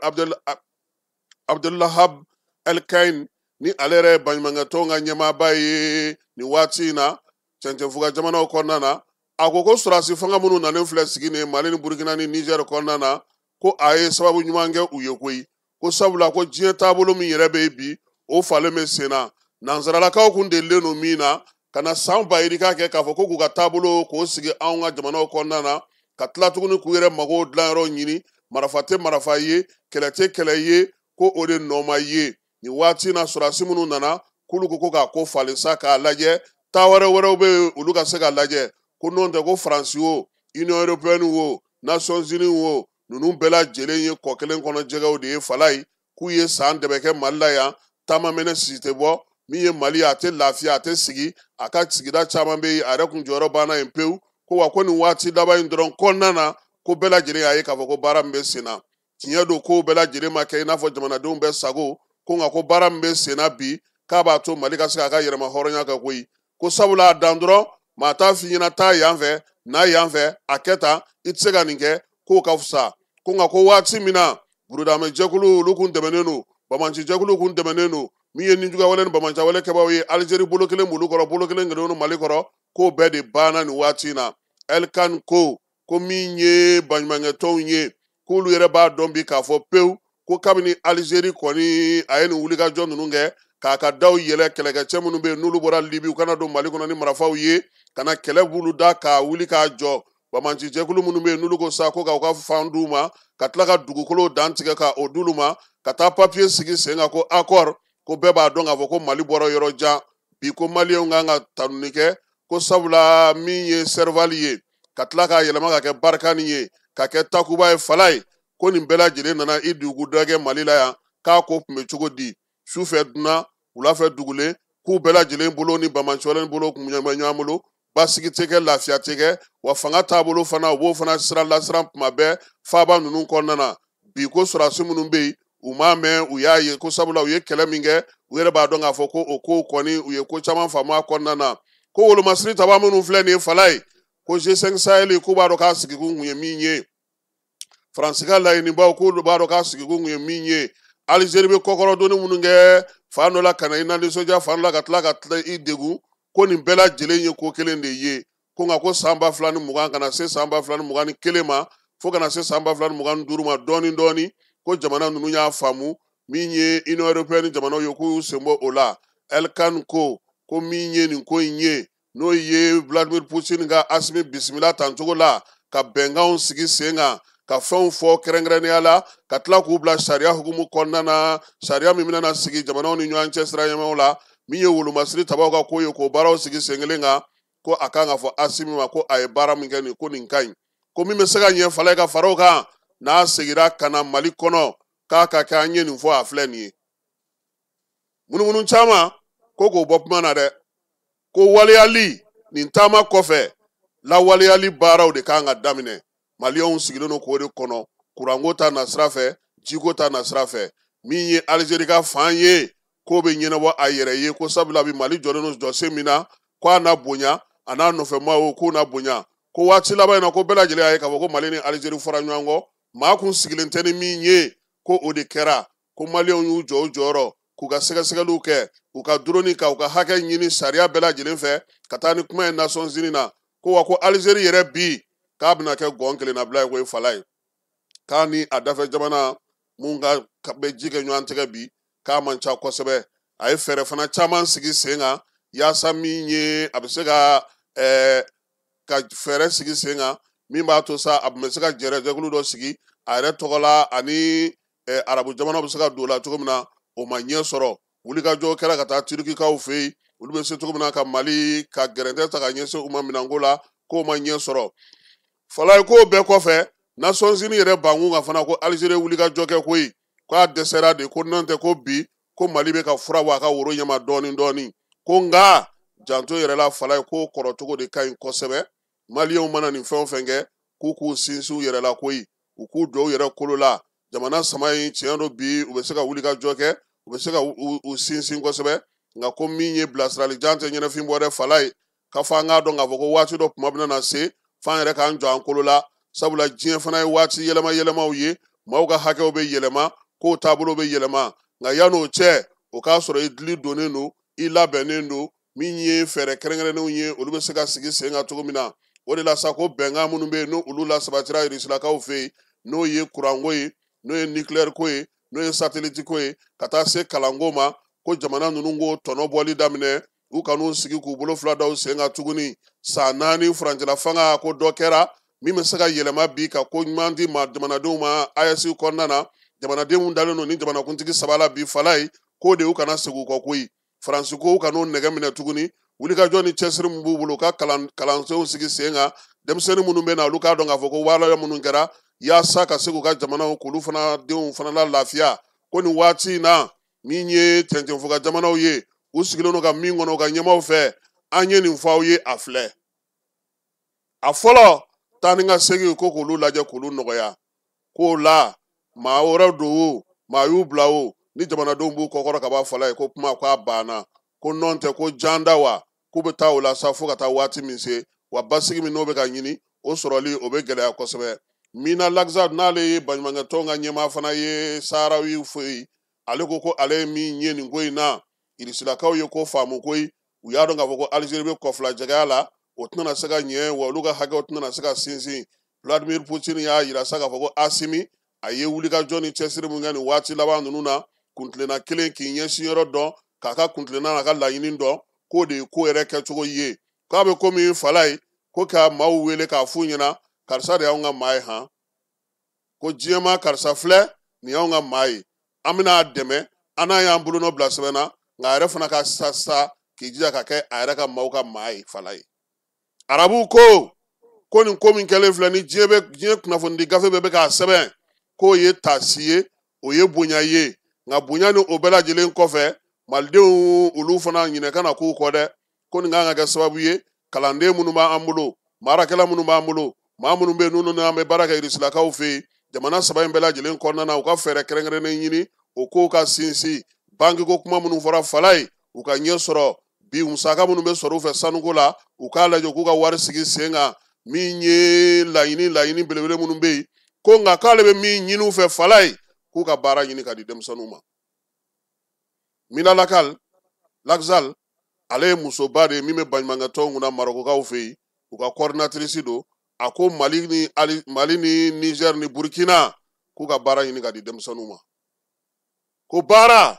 Abdelwahab Elkain, ni ale yɛrɛ ye baɲumankɛtɔnw ka ɲɛmaaba ye nin waati in na cɛncɛnfuga jamanaw kɔnɔna na, a ko ko sɔrɔdasi fanga minnu nalen filɛ sigi nin Mali ni Burukina ni Nizɛri kɔnɔna na, ko a ye sababu ɲuman kɛ u ye koyi. Ko sabula ko diɲɛ taabolo min yɛrɛ bɛ yen bi, o falen bɛ sen na. Nansaralakaw kun delilen don min na ka na san ba yirika kɛ k'a fɔ ko k'u ka taabolo k'o sigi anw ka jamanaw kɔnɔna na, ka tila tuguni k'u yɛrɛ mago dilanyɔrɔ ɲini, marifa tɛ marifa ye, kɛlɛ tɛ kɛlɛ ye, ko o de nɔ ma ye. Nin waati na sɔrɔdasi minnu nana, k'olu ko ko k'a ko falen sa k'a lajɛ, taa wɛrɛ wɛrɛw bɛ yen olu ka se k'a lajɛ. Ko n'o tɛ ko Faransi o, Union européenne o, Nations Unies o, ninnu bɛɛ lajɛlen ye kɔ kelen kɔnɔ jɛgɛw de ye Falaye, k'u ye san dɛbɛ kɛ Mali la yan, taama mɛnɛ si tɛ bɔ, min ye Mali ye a tɛ lafiya, a tɛ sigi, a ka sigida caman bɛ yen a yɛrɛ kun jɔyɔrɔ banna yen pewu. Ko wa ko nin waati laban in dɔrɔn kɔnɔna na, ko bɛɛ lajɛlen y'a ye k'a fɔ ko baara min bɛ sen na, tiɲɛ don, kow bɛɛ lajɛlen ma kɛ i n'a fɔ jamanadenw bɛɛ sago, ko nka ko baara min bɛ sen na bi, k'a b'a to Mali ka se k'a ka yɛrɛma hɔrɔnya kɛ koyi. Ko sabula a dan dɔrɔn, maa t'a f'i ɲɛna taa yan fɛ, na yan fɛ, a kɛ tan, i tɛ se ka nin kɛ, k'o ka fisa. Ko nka ko waati min na burudamɛ jɛkulu olu kun dɛmɛnen don, bamanci jɛkulu kun dɛmɛnen don, min ye nijuguyawale ni bamancawale kɛbaaw ye, Alizeri bolo kelen b'olu kɔrɔ, bolo kelen kelen don Mali kɔrɔ, k'o bɛɛ de banna nin waati in na. Elkan ko ko min ye baɲumankɛtɔnw ye, k'olu yɛrɛ b'a dɔn bi k'a fɔ pewu ko kabini Alizeri kɔni a ye nin wulikajɔ ninnu kɛ k'a ka daw yɛlɛ, kɛlɛkɛcɛ minnu bɛ yen n'olu bɔra Libi, u kana don Mali kɔnɔ ni marifaw ye, ka na kɛlɛ b'olu da k'a wuli k'a jɔ. Bamanci jɛkulu minnu bɛ yen n'olu ko sa ko k'aw ka fan d'u ma, ka tila ka dugukolo dantigɛ ka o d'olu ma, ka taa papiye sigi sen kan ko accord, ko bɛɛ b'a dɔn k'a fɔ ko Mali bɔra yɔrɔ jan bi, ko maliyɛnw kan ka tanuni kɛ, ko sabula min ye Serval ye ka tila k'a yɛlɛma ka kɛ Barikani ye, ka kɛ Takuba ye Falaye, ko nin bɛɛ lajɛlen nana i dugu dagɛ Mali la yan, k'a ko tun bɛ cogo di? Sufɛ dunan, wulafɛ dugulen, k'u bɛɛ lajɛlen bolo ni bamanciwale bolo kun bɛ ɲɔgɔn bolo, basigi tɛ kɛ, lafiya tɛ kɛ, wa fanga taabolo fana u b'o fana siran lasiran tuma bɛɛ faaba ninnu kɔnɔna na. Bi ko sɔrɔdasi minnu bɛ yen, u m'a mɛn, u y'a ye ko sabula u ye kɛlɛ min kɛ, u yɛrɛ b'a dɔn k'a fɔ ko o kow kɔni u ye ko caman faamu a kɔnɔna na. Ko wolomasiri taba minnu filɛ nin ye Falaye, ko G5 Sahel k'u b'a dɔn k'a sigikun kun ye min ye, Faransi ka laɲinibaw k'olu b'a dɔn k'a sigikun kun ye min ye, Alizeri bɛ kɔkɔrɔdonni minnu kɛ fan dɔ la ka na i nanisɔndiya, fan dɔ la ka tila ka tila i degun, ko nin bɛɛ lajɛlen ye ko kelen de ye. Ko nka ko san 2020 ka na se san 2021 ma, fo ka na se san 2025 ma, dɔɔni dɔɔni, ko jamana ninnu y'a faamu min ye Union européenne jamanaw ye k'u y'u sen bɔ o la. Elkan ko ko min ye nin ko in ye, n'o ye Vladimir Poutine ka Asimi bisimila tancogo la, ka bɛnkanw sigi sen kan, ka fɛnw fɔ kɛrɛnkɛrɛnnenya la, ka tila k'u bila sariya hukumu kɔnɔna na, sariya min bɛna sigi jamanaw ni ɲɔgɔn cɛ sira ɲɛmaw la, min ye wolomasiri tabaw ka ko ye, k'o baaraw sigi sen kelen kan, ko a kan ka fɔ Asimi ma ko a ye baara min kɛ nin, ko nin ka ɲi, ko min bɛ se ka ɲɛ Falaye ka fara o kan, n'a seginna ka na Mali kɔnɔ, k'a ka kɛ an ye nin fɔ a filɛ nin ye. Munumunu caman ko k'o bɔ kuma na dɛ, ko waleyali nin taama kɔfɛ, lawaleyali baaraw de kan ka daminɛ. Maliyɛnw sigilen don k'o de kɔnɔ, kuranko ta nasira fɛ, jiko ta nasira fɛ. Min ye Alizeri ka fan ye, k'o bɛ ɲɛnabɔ a yɛrɛ ye, ko sabula bi Mali jɔlen don jɔsen min na, ko a na bonya, a n'a nɔfɛmaaw k'u na bonya. Ko waati laban in na, ko bɛɛ lajɛlen y'a ye k'a fɔ ko Mali ni Alizeri fɔra ɲɔgɔn kɔ, maa kun sigilen tɛ ni min ye, ko o de kɛra, ko maliyɛnw y'u jɔ u jɔyɔrɔ, k'u ka sɛgɛsɛgɛliw kɛ, k'u ka drone ka u ka hakɛ ɲini sariya bɛɛ lajɛlen fɛ, ka taa ni kuma ye Nations Unies na. Ko wa ko Alizeri yɛrɛ bi k'a bɛna kɛ gɔn kelennabila ye koyi Falaye, k'a ni a dafɛ jamana mun ka bɛ ji kɛ ɲɔgɔn tɛgɛ bi, k'a man ca kosɛbɛ. A ye fɛɛrɛ fana caman sigi sen kan yaasa min ye a bɛ se ka ka fɛɛrɛ sigi sen kan min b'a to sa a bɛ se ka jɛrɛjɛkulu dɔ sigi a yɛrɛ tɔgɔ la ani arabu jamanaw bɛ se ka don o la cogo min na o ma ɲɛ sɔrɔ. Wulikajɔ kɛra ka taa Turikikaw fɛ yen, olu bɛ se cogo min na ka Mali ka gɛrɛntɛ ta ka ɲɛsin u ma minɛnko la, k'o ma ɲɛ sɔrɔ. Falaye k'o bɛɛ kɔfɛ, Nations Unies yɛrɛ bankun kan fana ko Algérie wulikajɔ kɛ koyi, k'a dɛsɛra de, ko n'o tɛ ko bi ko Mali bɛ ka fura bɔ a ka woro ɲɛma dɔɔni dɔɔni, ko nka janto yɛrɛ la Falaye k'o kɔrɔcogo de ka ɲi kosɛbɛ. Maliyɛnw mana nin fɛn o fɛn kɛ, k'u k'u sinsin u yɛrɛ la koyi, u k'u jɔ u yɛrɛ kolo la. Jamana sama in tiɲɛ don bi u bɛ se ka wulikajɔ kɛ, u bɛ se ka u sinsin kosɛbɛ, nka ko min ye bilasirali jan tɛ ɲɛnafin bɔ dɛ Falaye, k'a fɔ an k'a dɔn k'a fɔ ko waati dɔ kuma bɛna na se f'an yɛrɛ k'an jɔ an kolo la, sabula diɲɛ fana ye waati yɛlɛma yɛlɛmaw ye, maaw ka hakɛw bɛ yɛlɛma, kow taabolo bɛ yɛlɛma, nka yann'o cɛ o k'a sɔrɔ i dili donnen don, i labɛnnen don, min ye fɛɛrɛ kɛrɛnkɛrɛnnenw ye olu bɛ se ka sigi sen kan cogo min na. O de la sa ko bɛnkan minnu bɛ yen n'olu lasabatira Irisilakaw fɛ yen, n'o ye kuranko ye, n'o ye nucléaire ko ye, n'o ye satellite ko ye, ka taa se kalanko ma, ko jamana ninnu k'o tɔnɔ bɔli daminɛ, u kan'u sigi k'u bolo fila da u sen kan tuguni. San 4 furancɛla fanga ko dɔ kɛra min bɛ se ka yɛlɛma bi ka ko ɲuman di ma jamanadenw ma AES kɔnɔna na. Jamanadenw dalen don ni jamanakuntigi saba la bi Falaye, k'o de y'u kana segin u kɔ koyi. Faransi ko u kan'o nɛgɛ minɛ tuguni, wulikajɔ ni cɛsiri min b'u bolo u ka kalansenw sigi sen kan, denmisɛnnin minnu bɛ na olu k'a dɔn k'a fɔ ko waleya minnu kɛra yaasa ka se k'u ka jamanaw k'olu fana denw fana la lafiya. Ko nin waati in na min ye cɛncɛnfuga jamanaw ye, u sigilen don ka min kɔnɔ u ka ɲɛmaaw fɛ, an ye nin fɔ aw ye a filɛ. A fɔlɔ, taa ni ka segin ko k'olu lajɛ k'olu nɔgɔya, k'o la maa wɛrɛ don o maa y'u bila o ni jamanadenw b'u kɔkɔrɔ ka bɔ Falaye ko kuma k'a banna, ko nɔn tɛ ko janda wa, k'u bɛ taa o la sa fo ka taa waati min se, wa basigi min n'o bɛ ka ɲini o sɔrɔli o bɛ gɛlɛya kosɛbɛ. Mina Lakzad n'ale ye baɲumankɛtɔn ka ɲɛmaa fana ye Saharawi fɛ yen, ale ko ko ale ye min ye nin ko in na, Irisilakaw ye ko faamu koyi, u y'a dɔn k'a fɔ ko Algérie bɛ kɔfilajɛgɛya la, o tɛna se ka ɲɛ, wa olu ka hakɛw tɛna se ka sinsin. Vladimir Poutine y'a yira sa k'a fɔ ko Asimi a ye wulikajɔ ni cɛsiri min kɛ nin waati laban ninnu na, kuntilenna kelen k'i ɲɛsin yɔrɔ dɔn, k'a ka kuntilenna n'a ka laɲini dɔn, k'o de ye ko yɛrɛ kɛcogo ye. K'a bɛ komi Falaye ko ka maaw wele k'a f'u ɲɛna karisa de y'anw ka maa ye han, ko diɲɛma karisa filɛ nin y'anw ka maa ye, an bɛna a dɛmɛ, an n'a y'an bolonɔ bila sɛbɛn na, nka a yɛrɛ fana ka sa sa k'i jija ka kɛ a yɛrɛ ka maaw ka maa ye Falaye. Arabuw ko nin ko min kɛlen filɛ ni diɲɛ bɛ diɲɛ kunnafonidi gafe bɛɛ bɛ k'a sɛbɛn k'o ye taasi ye, o ye bonya ye, nka bonya ni o bɛɛ lajɛlen kɔfɛ malidenw olu fana ɲinɛ kana k'u kɔ dɛ, ko nin kan ka kɛ sababu ye kalanden minnu b'an bolo, maarakɛla minnu b'an bolo, maa minnu bɛ yen n'u n'an bɛ baara kɛ Irisilakaw fɛ yen, jamana saba in bɛɛ lajɛlen kɔnɔna na u ka fɛɛrɛ kɛrɛnkɛrɛnnen ɲini o kow ka sinsin, bankiko kuma minnu fɔra Falaye u ka ɲɛ sɔrɔ bi, musaka minnu bɛ sɔrɔ u fɛ sanuko la u k'a lajɛ k'u ka wari sigi sen kan, min ye laɲini belebele minnu bɛ yen, ko nka k'ale bɛ min ɲini u fɛ Falaye k'u ka baara ɲini ka di denmisɛnninw ma. Mina Lakzal ale ye musoba de ye min bɛ baɲumankɛtɔnw kunna Marɔkukaw fɛ yen, u ka coordinatrice don, a ko Mali ni Niger ni Burkina k'u ka baara ɲini ka di denmisɛnninw ma, ko baara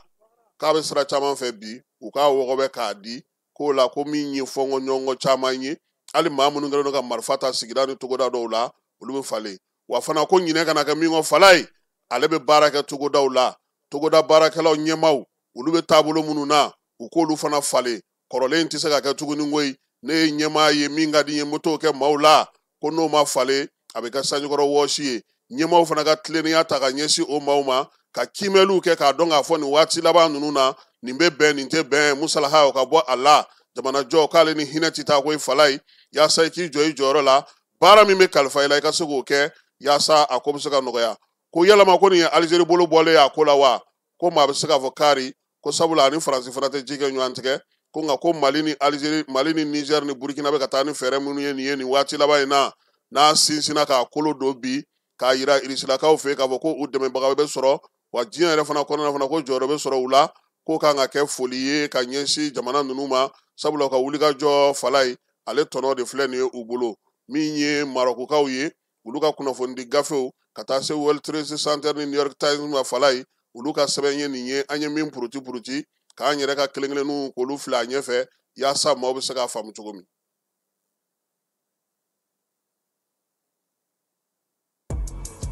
k'a bɛ sira caman fɛ bi u k'a wɔgɔbɛ k'a di, k'o la ko min ye fɔnkɔɲɔgɔnkɔ caman ye, hali maa minnu kɛlen don ka marifa ta sigida ni togoda dɔw la olu bɛ falen, wa fana ko ɲinɛ kana kɛ min kɔ Falaye, ale bɛ baara kɛ togodaw la, togoda baarakɛlaw ɲɛmaaw olu bɛ taabolo minnu na u k'olu fana falen, kɔrɔlen tɛ se ka kɛ tuguni koyi, ne ye ɲɛmaa ye min ka di n ye n bɛ t'o kɛ maaw la, ko n'o ma falen a bɛ kɛ sanjikɔrɔ wɔsi ye. Ɲɛmaaw fana ka tilennenya ta ka ɲɛsin o maaw ma, ka kiimɛliw kɛ k'a dɔn k'a fɔ nin waati laban ninnu na nin bɛ bɛn nin tɛ bɛn, musalaha o ka bɔ a la, jamanajɔ k'ale ni hinɛ tɛ taa koyi Falaye, yaasa i k'i jɔ i jɔyɔrɔ la, baara min bɛ kalifa i la i ka se k'o kɛ yaasa a ko bɛ se ka nɔgɔya. Ko yalama ko nin ye Algérie bolo bɔlen ye a ko la wa, ko maa bɛ se k'a fɔ kari, ko sabula ani Faransi fana tɛ ji kɛ ɲɔgɔn tigɛ, ko nka ko Mali ni Algérie, Mali ni Niger ni Burkina bɛ ka taa ni fɛɛrɛ minnu ye nin ye nin waati laban in na, n'a sinsinna k'a kolo don bi k'a yira Irisilakaw fɛ k'a fɔ ko u dɛmɛbaga bɛ sɔrɔ, wa diɲɛ yɛrɛ fana kɔnɔna fana ko jɔyɔrɔ bɛ sɔrɔ u la, k'o kan ka kɛ foli ye ka ɲɛsin jamana ninnu ma, sabula u ka wulikajɔ Falaye ale tɔnɔ de filɛ nin ye u bolo. Min ye Marɔkukaw ye, olu ka kunnafonidi gafew ka taa se World Trade Center ni New York Times ma Falaye, olu ka sɛbɛn ye nin ye, an ye min puruti puruti k'an yɛrɛ ka kelen kelenninw k'olu fili a ɲɛfɛ yaasa maaw bɛ se k'a faamu cogo min.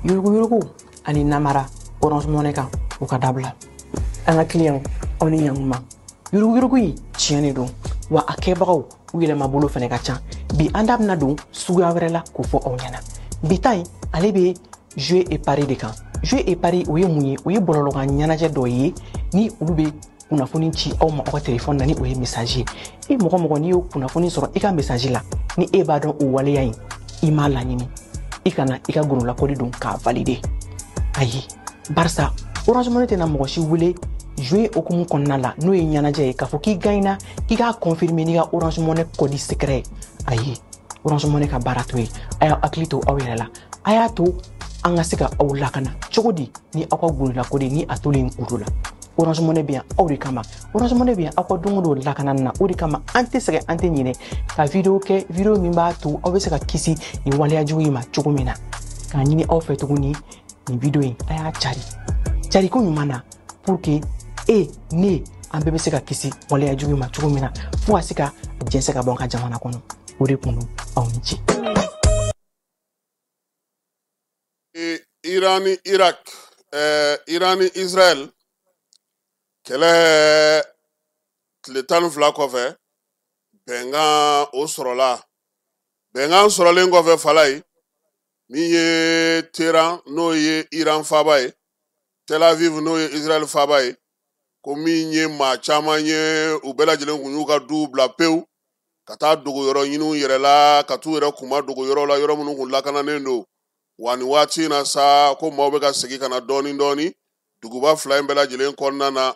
Yuruguyurugu ani namara Orange Money kan o ka dabila. An ka client aw ni ɲankuma. Yuruguyurugu in tiɲɛ de don wa a kɛbagaw u yɛlɛmabolo fɛnɛ ka ca. Bi an da bɛna don suguya wɛrɛ la k'o fɔ aw ɲɛna. Bi ta in ale bɛ jeu et pari de kan. Jeu et pari o ye mun ye? O ye bɔlɔlɔkan ɲɛnajɛ dɔ ye ni olu bɛ kunnafoni ci aw ma aw ka telefɔni na ni o ye message ye. E mɔgɔ mɔgɔ n'i y'o kunnafoni sɔrɔ i ka message la ni e b'a dɔn o waleya in i m'a laɲini, i kana i ka gololakɔli don k'a valider. Ayi, barisa Orange Money tɛna mɔgɔ si wele jouer hokumu kɔnɔna la n'o ye ɲɛnajɛ ye k'a fɔ k'i gagnera k'i k'a confirmer n'i ka Orange Money code secret ye. Ayi, Orange Money ka baara t'o ye. A y'aw hakili to aw yɛrɛ la, a y'a to an ka se ka aw lakana cogo di ni aw ka gololakɔli ni a tolen kudo la. Orange Money bɛ yan aw de kama. Orange Money bɛ yan aw ka don o don lakanani na. O de kama an tɛ sɛgɛn, an tɛ ɲinɛ ka video kɛ, video min b'a to aw bɛ se ka kisi nin waleya jugu in ma cogo min na. K'a ɲini aw fɛ tuguni nin video in a y'a cari cariko ɲuman na pour que e ne an bɛɛ bɛ se ka kisi waleya jugu in ma cogo min na fo ka se ka jɛnsɛn ka bɔ an ka jamana kɔnɔ. O de kun don, aw ni ce.
Iran ni Irak, Iran ni Israël kɛlɛ tile 12 kɔfɛ bɛnkan o sɔrɔla. Bɛnkan sɔrɔlen kɔfɛ Falaye, min ye Tehran n'o ye Iran faaba ye, Tel Aviv n'o ye Israël faaba ye, ko min ye maa caman ye u bɛɛ lajɛlen kun y'u ka duw bila pewu ka taa dogoyɔrɔ ɲini u yɛrɛ la, ka t'u yɛrɛ kunma dogoyɔrɔ la, yɔrɔ minnu kun lakananen don. Wa nin waati in na sa ko maaw bɛ ka segin ka na dɔɔni dɔɔni duguba fila in bɛɛ lajɛlen kɔnɔna na.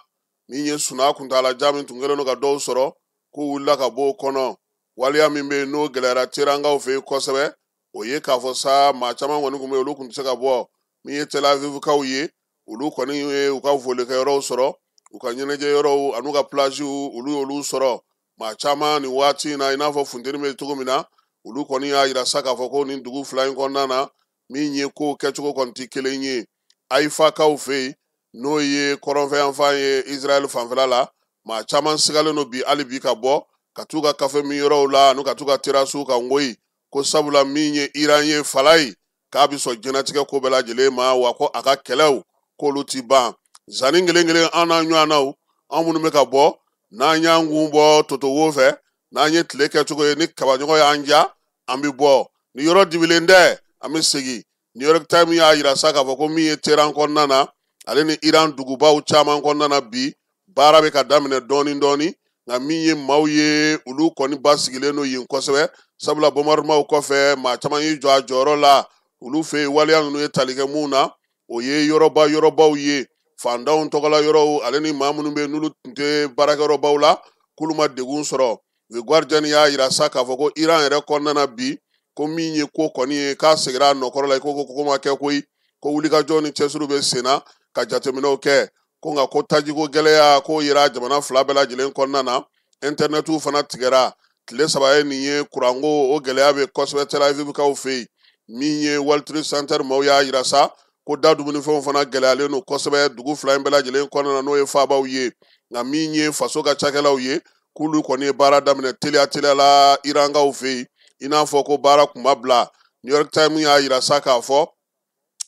Min ye sunaa kuntaalajan min tun kɛlen don ka dɔw sɔrɔ k'u wulila ka bɔ o kɔnɔ. Waleya min bɛ yen n'o gɛlɛyara Teherankaw fɛ yen kosɛbɛ, o ye k'a fɔ sa maa caman kɔni tun bɛ yen olu tun tɛ se ka bɔ. Min ye Tel Avivkaw ye, olu kɔni ye u ka volikɛyɔrɔw sɔrɔ, u ka ɲɛnajɛyɔrɔw an'u ka plaziw olu y'olu sɔrɔ. Maa caman nin waati in na i n'a fɔ funteni bɛ cogo min na, olu kɔni y'a yira sa k'a fɔ ko nin dugu fila in kɔnɔna na min ye kow kɛcogo kɔni tɛ kelen ye. Ayifakaw fɛ yen n'o ye kɔrɔnfɛyanfan ye Israël fanfɛla la, maa caman sigalen don bi hali bi ka bɔ ka t'u ka kafe min yɔrɔw la n'u ka t'u ka terasiw kan koyi, ko sabula min ye Iran ye Falaye k'a bɛ sɔn diɲɛlatigɛ ko bɛɛ lajɛlen ma, wa ko a ka kɛlɛw k'olu ti ban. Zanni kelen kelen an n'a ɲɔgɔnnaw, an minnu bɛ ka bɔ n'an y'an kun bɔ totowo fɛ, n'an ye tile kɛcogo ye ni kabaɲɔgɔn y'an ja an bɛ bɔ, ni yɔrɔ dibilen tɛ an bɛ segin. New York Times y'a yira sa k'a fɔ ko min ye Tehran kɔnɔna na ale ni Iran dugubaw caman kɔnɔna na bi baara bɛ ka daminɛ dɔɔni dɔɔni, nka min ye maaw ye olu kɔni basigilen don yen kosɛbɛ, sabula bombardement kɔfɛ maa caman y'i jɔ a jɔyɔrɔ la. Olu fɛ yen waleya ninnu ye tali kɛ mun na, o ye yɔrɔba yɔrɔbaw ye, fantanw tɔgɔla yɔrɔw ale ni maa minnu bɛ yen n'olu tun tɛ baarakɛyɔrɔbaw la k'olu ma degun sɔrɔ. The Guardian y'a yira sa k'a fɔ ko Iran yɛrɛ kɔnɔna na bi ko min ye ko kɔni ye k'a seginna a nɔkɔrɔ la, i ko ko ma kɛ koyi, ko wulikajɔ ni cɛsiriw bɛ sen na ka jateminɛw kɛ, ko nka ko tajiko gɛlɛya k'o yera jamana fila bɛɛ lajɛlen kɔnɔna na. Intɛrɛnɛtiw fana tigɛra tile 3 ye nin ye, kuranko o gɛlɛya bɛ kosɛbɛ Tel Avivkaw fɛ yen. Min ye World Trade Center maaw y'a yira sa ko da dumunifɛnw fana gɛlɛyalen don kosɛbɛ dugu fila in bɛɛ lajɛlen kɔnɔna na n'o ye faabaw ye. Nka min ye faso ka cakɛlaw ye k'olu kɔni ye baara daminɛ teliya teliya la Irankaw fɛ yen, i n'a fɔ ko baara kun ma bila. New York Times y'a yira sa k'a fɔ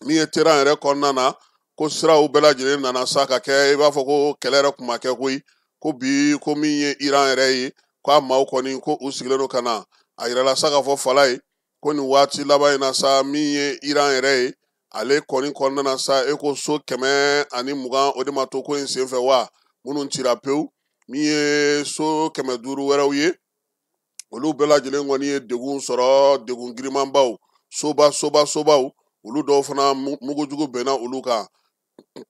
min ye Tehran yɛrɛ kɔnɔna na ko siraw bɛɛ lajɛlen nana sa ka kɛ i b'a fɔ ko kɛlɛ yɛrɛ kun ma kɛ koyi, ko bi ko min ye Iran yɛrɛ ye k'a maaw kɔni ko u sigilen don ka na. A yirala sa k'a fɔ Falaye ko nin waati laban in na sa min ye Iran yɛrɛ ye ale kɔni kɔnɔna na sa e ko so 120 o de ma to ko in senfɛ wa minnu cira pewu, min ye so 500 wɛrɛw ye olu bɛɛ lajɛlen kɔni ye degun sɔrɔ, degun girimanbaw, soba soba sobaw olu dɔw fana mugujugu bɛnna olu kan.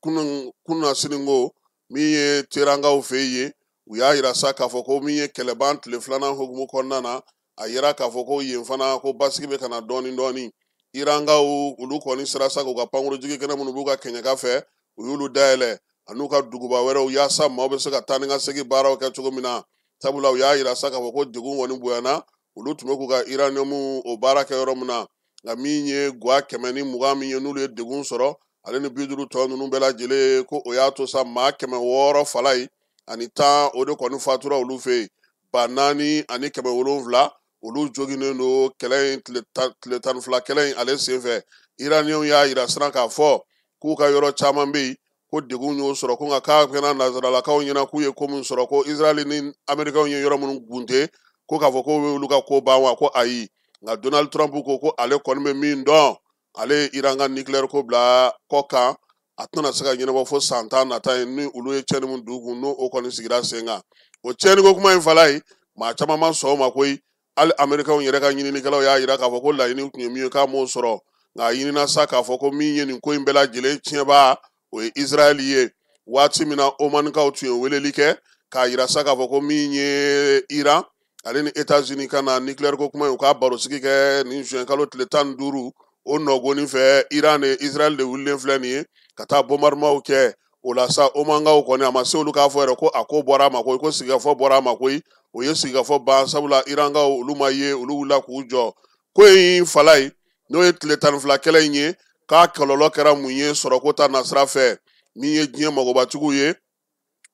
Kunna siniko min ye Teherankaw fɛ yen u y'a yira sa k'a fɔ ko min ye kɛlɛban tile filanan hukumu kɔnɔna na, a yira k'a fɔ ko yen fana ko basigi bɛ ka na dɔɔni dɔɔni. Irankaw olu kɔni sera sa k'u ka pankurujigi kɛnɛ minnu b'u ka kɛɲɛka fɛ u y'olu dayɛlɛ an'u ka duguba wɛrɛw yaasa maaw bɛ se ka taa ni ka segin baaraw kɛ cogo min na, sabula u y'a yira sa k'a fɔ ko degun kɔni bonyana, olu tun bɛ k'u ka uranium o baara kɛ yɔrɔ min na. Nka min ye gwa 120 min ye n'olu ye degun sɔrɔ ale ni 50 tɔ ninnu bɛɛ lajɛlen ko o y'a to sa maa 600 Falaye ani 10 o de kɔni fatura olu fɛ yen. 4700 olu joginnen don kɛlɛ in tile 12 kɛlɛ in ale senfɛ. Iraniyɛnw y'a yira siran k'a fɔ k'u ka yɔrɔ caman bɛ yen ko degun y'o sɔrɔ, ko nka k'a kɛra nanzaralakaw ɲɛna k'u ye ko min sɔrɔ, ko Israɛl ni Amerikɛnw ye yɔrɔ minnu gunte, ko k'a fɔ k'o bɛ olu ka ko ban wa, ko ayi. Nka Donald Trump ko ale kɔni bɛ min dɔn, ale ye Iran ka nucléaire ko bila kɔ kan, a tɛna se ka ɲɛnabɔ fo san 10 nata in, ni olu ye tiɲɛni min don u kun, n'o kɔni sigira sen kan. O tiɲɛniko kuma in fala ye, maa caman ma sɔn o ma koyi. Hali Amerikɛnw yɛrɛ ka ɲininikɛlaw y'a yira k'a fɔ ko laɲini tun ye min ye k'a m'o sɔrɔ, nka a ɲinina sa k'a fɔ ko min ye nin ko in bɛɛ lajɛlen tiɲɛbaa o ye Israɛl ye. Waati min na Omanikaw tun ye weleli kɛ k'a yira sa k'a fɔ ko min ye Iran ale ni États-Unis ka na nucléaire ko kuma in, u k'a barosigi kɛ nin juin kalo tile 15 o nɔgɔnin fɛ, Iran ni Israël de wulilen filɛ nin ye ka taa bombardement kɛ. O la sa Omankaw kɔni a ma se olu k'a fɔ yɛrɛ ko a ko bɔra a ma koyi, ko sigikafɔ bɔra a ma koyi. O ye sigikafɔ ban, sabula Irankaw olu ma ye, olu wulila k'u jɔ. Ko in fala ye, n'o ye tile 12 kɛlɛ in ye, k'a kɔlɔlɔ kɛra mun ye sɔrɔko ta nasira fɛ. Min ye diɲɛ magobatigiw ye,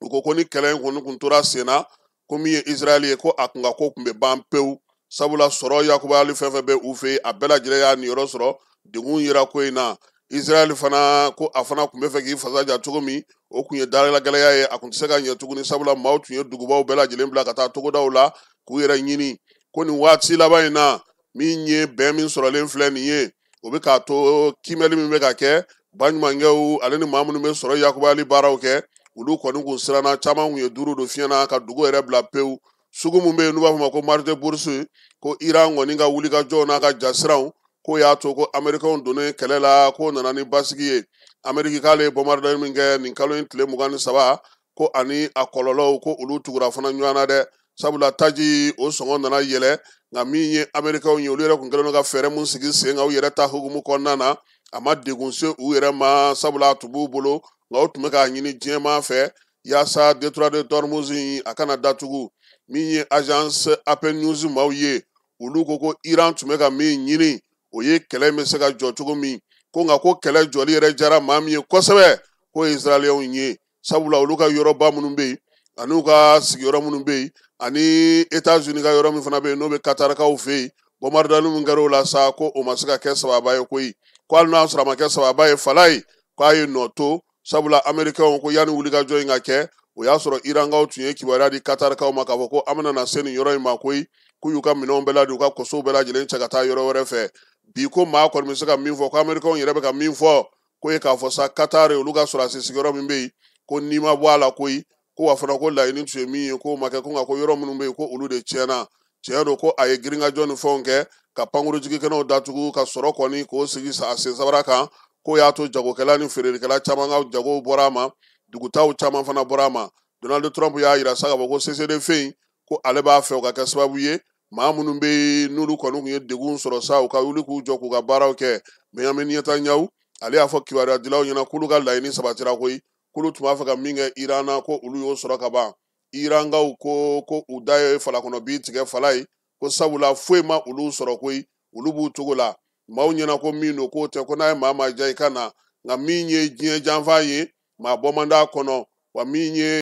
u ko ni kɛlɛ in kɔni kun tora sen na, ko min ye Israël ye, ko a kun ka ko kun bɛ ban pewu, sabula sɔrɔ yakubayali fɛn fɛn bɛ u fɛ yen, a bɛɛ lajɛlen y'a niyɔrɔ sɔrɔ, degun yera ko in na. Israël fana ko a fana tun bɛ fɛ k'i fasa ja cogo min, o tun ye dalagɛlɛya ye, a tun tɛ se ka ɲɛ tuguni, sabula maaw tun ye dugubaw bɛɛ lajɛlen bila ka taa togodaw la k'u yɛrɛ ɲini. Ko nin waati laban in na, min ye bɛn min sɔrɔlen filɛ nin ye, o bɛ k'a to kiimɛli min bɛ ka kɛ, baɲumankɛw ale ni maa minnu bɛ sɔrɔ yakubayali baaraw kɛ, olu kɔni kun siranna, caman kun ye duuru don fiɲɛ na ka dugu yɛrɛ bila pewu. Sugu min bɛ yen n'u b'a fɔ ma ko marché bourse, ko Iran kɔni ka wulikajɔw n'a ka jasiranw, k'o y'a to ko Amerikɛnw donnen kɛlɛ la, k'o nana ni basigi ye. Ameriki k'ale ye bombardement min kɛ nin kalo in tile 23, ko ani a kɔlɔlɔw ko olu tugura fana ɲɔgɔn na dɛ, sabula taji o sɔngɔ nana yɛlɛ. Nka min ye Amerikɛnw ye, olu yɛrɛ kun kɛlen don ka fɛɛrɛ mun sigi sen kan u yɛrɛ ta hukumu kɔnɔna na, a ma degun se u yɛrɛ ma, sabula a tun b'u bolo, nka u tun bɛ k'a ɲini diɲɛmaa fɛ yaasa détroit de Hormuz in a kana datugu. Min ye agence AP News maaw ye, olu ko Iran tun bɛ ka min ɲini, o ye kɛlɛ in bɛ se ka jɔ cogo min, ko nka ko kɛlɛ jɔli yɛrɛ jara maa min ye kosɛbɛ, ko Israɛliyɛnw ye, sabula olu ka yɔrɔba minnu bɛ yen, ani u ka sigiyɔrɔ minnu bɛ yen, ani États-Unis ka yɔrɔ min fana bɛ yen n'o bɛ Katarakaw fɛ yen, bombardement min kɛra o la sa, ko o ma se ka kɛ sababa ye koyi. Ko hali n'a sɔrɔ a ma kɛ sababa ye, fala ye k'a ye nɔ to, sabula Amerikɛnw ko yanni wulikajɔ in ka kɛ, o y'a sɔrɔ Irankaw tun ye kibaruya di Katarakaw ma k'a fɔ ko an bɛna na se nin yɔrɔ in ma koyi, k'u y'u ka minɛnw bɛɛ ladon, u ka kosow bɛɛ lajɛlen cɛ ka taa yɔrɔ wɛrɛ fɛ. Bi ko maa kɔni bɛ se ka min fɔ, ko Amerikɛnw yɛrɛ bɛ ka min fɔ, ko ye k'a fɔ sa Qatar olu ka sɔrɔdasi sigiyɔrɔ min bɛ yen, ko n'i ma bɔ a la koyi, ko wa fana ko laɲini tun ye min ye k'o ma kɛ, ko nka ko yɔrɔ minnu bɛ yen ko olu de tiɲɛna. Tiɲɛ don ko a ye girinkajɔ ni fɛnw kɛ ka pankurujigikɛnɛw datugu, ka sɔrɔ kɔni k'o sigi a sen sabara kan, k'o y'a to jagokɛla ni feerelikɛla caman ka jagow bɔra a ma, dugutaw caman fana bɔra a ma. Donald Trump y'a yira sa k'a fɔ ko CCD fɛn ko ale b'a fɛ o ka kɛ sababu ye maa minnu bɛ yen n'olu kɔni tun ye degun sɔrɔ sa, u ka wuli k'u jɔ k'u ka baaraw kɛ. Benjamin Netanyahu ale y'a fɔ kibaruyadilaw ɲɛna k'olu ka laɲini sabatira koyi, k'olu tun b'a fɛ ka min kɛ Iran na ko olu y'o sɔrɔ ka ban. Irankaw ko u da ye falakɔnɔ bin tigɛ fala ye, ko sabula foyi ma olu sɔrɔ koyi, olu b'u cogo la. Maaw ɲɛna ko min don k'o tɛ, ko n'a ye maa maa diya i ka na, nka min ye diɲɛ janfa ye, maa bɔ man d'a kɔnɔ, wa min ye